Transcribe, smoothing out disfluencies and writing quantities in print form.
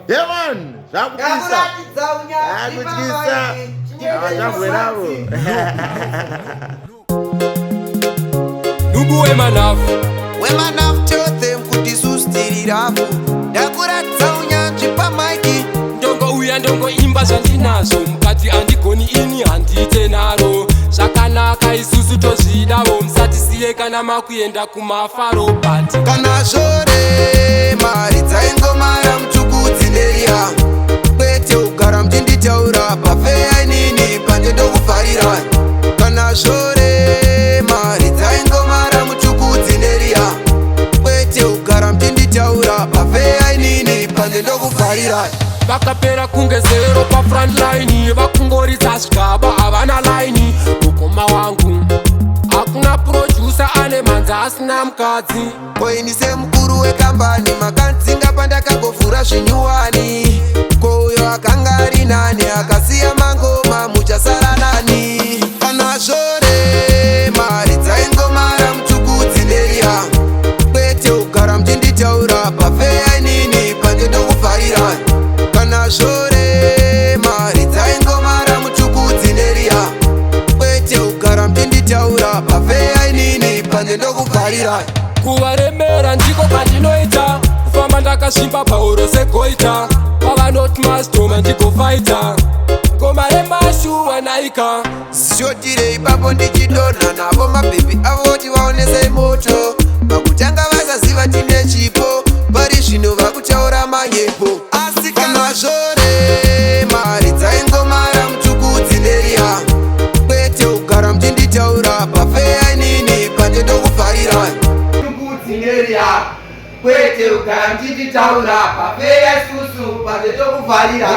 Yeah man, zvakupisa. Ndakuratidza unyanzvi Akutyisa. Avachambwenavo. Nubu wemanafu. Wemanafu, tell them kuti isusu tiri rafu. Ndakuratidza unyanzvi pamaiki. Ndongouya ndongoimba zvandinazvo, mukati andigoni ini handiite naro. Zvakanaka, isusu tozvidavo, musatisiye kana makuenda kumafaro, but Kana zvorema, ridzai ngoma raMutukudzi neria, kwete kugara muchinditaura pafeya. Inini pande ndokufarira. Kana zvorema, ridzai ngoma raMutukudzi neria, kwete kugara muchinditaura pafeya. Inini pande ndokufarira. Vakapera kunge zero pafrontline, vakungoridza zvigaba, havana line. Mukoma wangu, hakuna producer ane mhanza asina mukadzi. Koini semukuru wekambani makandzinga pandakambovhura zvinyuwani. Ko uyo akanga ari nani akasiya mangoma, muchasara nani? Kana zvorema, ridzai ngoma raMutukudzi neria, kwete kugara muchinditaura pafeya. Inini pande ndokufarira. Kana zvorema, ridzai ngoma raMutukudzi neria, kwete kugara muchinditaura pafeya. Inini pande ndokufarira. Kuvaremera ndiko kwandinoita, kufamba ndakasvimba pauro segoita. Pavanoti mastoma ndigofaita ngoma remashuwa naika. Zishotire ipapo ndichidonha navo mabhebhi avo kuti vaonesei moto. Pakutanga vasaziva tine chipo, pari zvino vakutaura manyepo. Asi kana zvorema, ridzai ngoma raMutukudzi neria, kwete kugara muchinditaura pafeya. Inini pande ndokufarira. Tukudzi neria, kwete kugara muchinditaura pafeya. Isusu pande tokufarira.